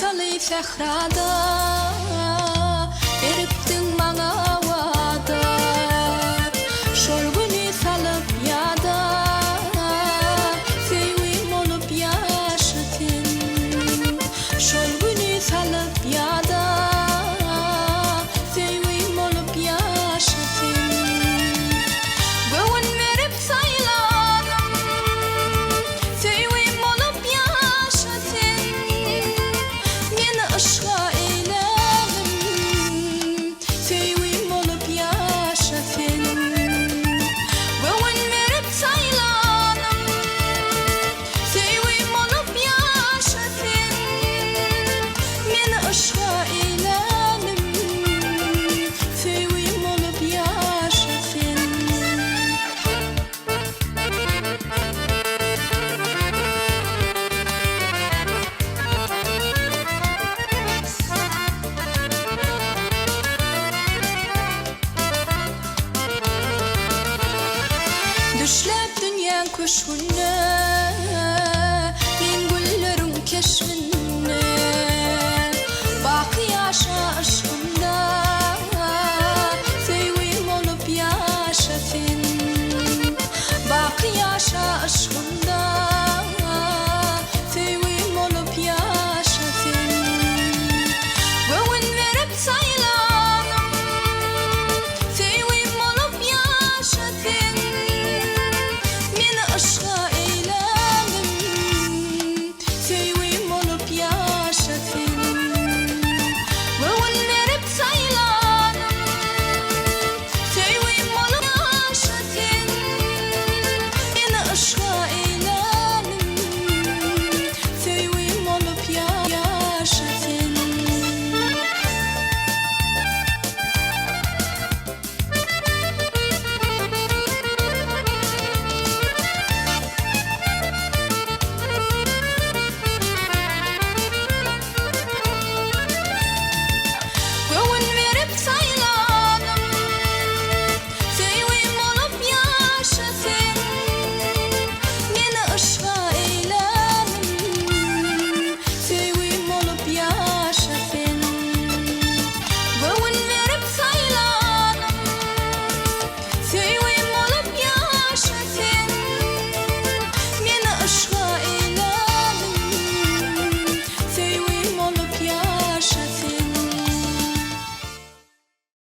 Saly sährada Beripdiň maňa wada Şol güni salyp ýada Söýgim bolup ýaşa sen Şol güni salyp ýada Söýgim bolup ýaşa sen Göwün berip saýlanym Söýgim bolup ýaşa sen Meni yşga eýlänim Söýgim bolup ýaşa sen Göwün berip saýlanym Söýgim bolup ýaşa sen Meni yşga eýlänim Söýgim bolup ýaşa sen. Düşläp dünýäň köşgünde, Men gülleriň keşbinde.